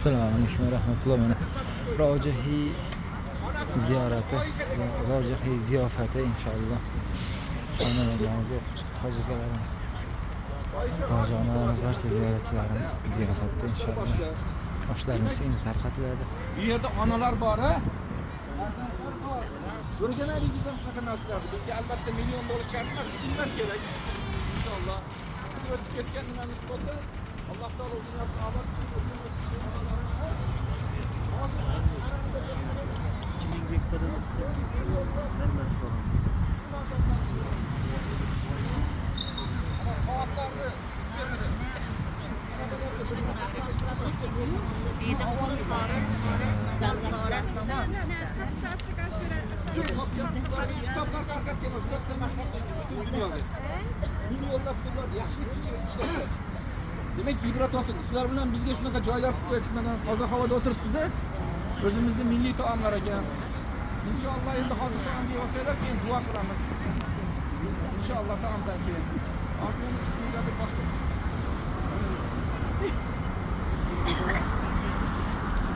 Assalomu alaykum va rahmatulloh. Mana rojihiy ziyorati, rojihiy ziyofati inshaalloh. Onalarimiz o'qib chiqdi, hoji akalarimiz, hoji onalarimiz, barcha ziyoratchilarimiz ziyofatda inshaalloh. Oshlarimiz endi tarqatiladi. Bu yerda onalar bor, a? O'rganaylik ham shunaqa narsalarni. Bizga albatta million bo'lish shart emas, himmat kerak. Inshaalloh. O'tib ketgan nimamiz bo'lsa, Alloh taolo dunyosini obod qilsin, o'tgan 2000 gektardan vermez sorun. Soatlarni chiqib kitoblar tarqatgan, o'sha to'rtta mazhabdagi butun dunyoga. Millionlab pullar yaxshilik ishlatgan. Demak, ibrat olsin. Sizlar bilan bizga shunaqa joylar qilib qo'yibdi, mana toza havoda o'tiribmiz. O'zimizni milliy taomlar ekan. Inshaalloh endi hozir taom yeb olsanglar, keyin duo qilamiz. Inshaalloh taomdan keyin. Hozir endi bismillah deb boshlaymiz.